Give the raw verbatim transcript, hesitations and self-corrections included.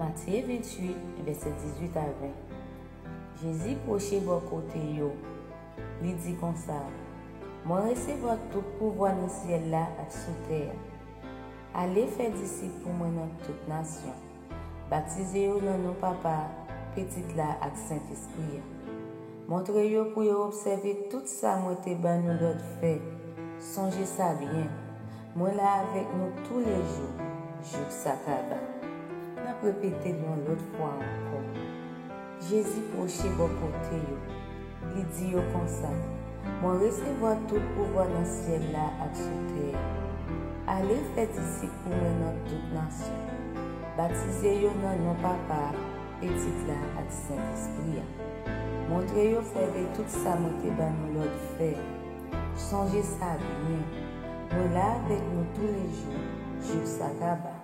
Matye venntuit, vèsè dizuit a ven. Jezi pwoche bò kote yo. Li di konsa, Mwen resevwa tout pouvwa nan syèl la ak sou tè a. Ale fè disip pou mwen nan tout nasyon. Batize yo nan non Papa a, Pitit la ak Sentespri a. Montre yo pou yo obsève tout sa mwen te ban nou lòd fè. Sonje sa byen, mwen la avèk nou toulejou, jouk sa kaba. N ap repete l yon lòt fwa ankò. Jezi pwoche bò kote yo. Li di yo konsa, Mwen resevwa tout pouvwa nan syèl la ak sou tè a. Ale fè disip pou mwen nan tout nasyon. Batize yo nan non Papa a, Pitit la ak Sentespri a. Montre yo obsève tout sa mwen te ban nou lòd fè. Sonje sa byen, mwen la avèk nou toulejou, jouk sa kaba.